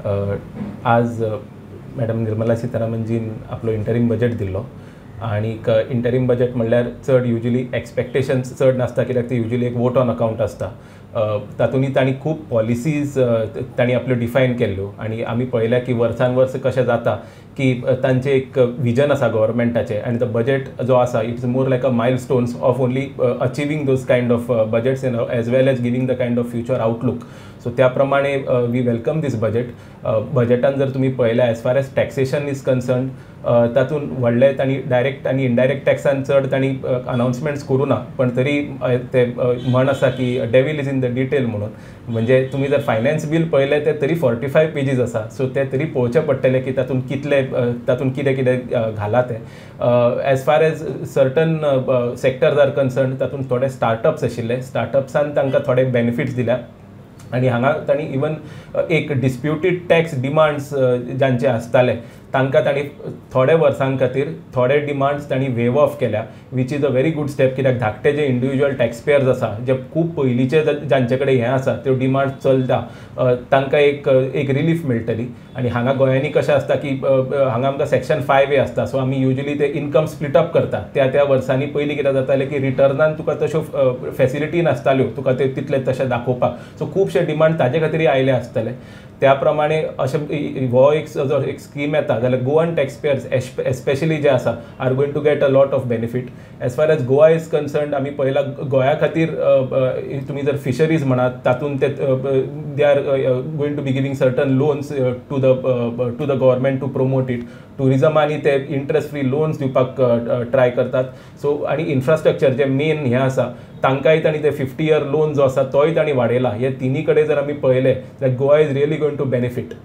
आज मॅडम निर्मला सितारामनजीन आपलो interim budget दिल्लो आनीक इंटरीम बजेट म्हणल्यार चड युजली एक्सपेक्टेशन्स चड नासता, कित्याक ते युजली एक वोट ऑन अकावंट आसता. तातूंतय तांणी खूब पॉलिसीज तांणी आपल्यो डिफायन केल्ल्यो आनी आमी पळयल्या की वर्सान वर्स कशें जाता की तांचें एक विजन आसा गव्हर्मेंटाचें आनी तो बजेट जो आसा, it's more like a milestones of only achieving those kind of budgets in as well as giving the kind of future outlook. So त्या प्रमाणे we welcome this budget. बजेटान जर तुमी पळयल्या, as far as taxation is concern, तातूंत व्हडले तांणी direct आनी indirect टॅक्सान चड तांणी अनावन्समेंट्स करूं ना, पण तरी ते म्हण आसा की devil is in the detail म्हणून. म्हणजे तुमी जर फायनान्स बील पळयलें, तें तरी 45 पेजीस आसा. सो ते तरी पळोवचें पडटलें की तातूंत कितले, तातूंत कितें कितें घालां तें. As far as certain sectors are concern, तातूंत थोडे स्टार्टअप्स आशिल्ले, स्टार्टअप्सान तांकां थोडे बेनिफिट्स दिल्या आनी हांगा तांणी इवन एक डिस्प्युटीड टॅक्स डिमांड्स जांचे आसताले, तांकां तांणी थोडे वर्सां खातीर थोडे डिमांड्स तांणी वेव ऑफ केल्या, which is a very good step, कित्याक धाकटे जे इंडिविज्युअल टॅक्सपेयर्स आसा, जे खूब पयलींचे जांचे कडेन हें आसा, त्यो डिमांड्स चलता, तांकां एक एक रिलीफ मेळटली. आनी हांगा गोंयांनी कशें आसता की हांगा आमकां सेक्शन 5A आसता. सो आमी युजली ते इनकम स्प्लीट अप करता त्या त्या वर्सांनी. पयलीं कितें जातालें की रिटर्नान तुका तश्यो फेसिलिटी नासताल्यो, तुका ते तितले तशें दाखोवपाक. सो खुबशे डिमांड ताजे खातीरय आयले आसतले. त्या प्रमाणे अशें हो एक जो एक स्कीम येता जाल्यार गोवन टॅक्सपेयर्स एस्पेशली जे आसा are going to get a lot of benefit. As far as Goa is concerned, आमी पळयला गोंया खातीर तुमी जर फिशरीज म्हणात, तातूंत ते they are going to be giving certain loans to the government to promote it. टुरिजमानी ते इंट्रस्ट फ्री लोन्स दिवपाक ट्राय करतात. सो आनी इन्फ्रास्ट्रक्चर जे मेन हें आसा, तांकांय तांणी ते 50 इयर लोन जो आसा तोय तांणी वाडयला. हे तिनी कडेन जर आमी पळयलें जाल्यार Goa is really going to benefit.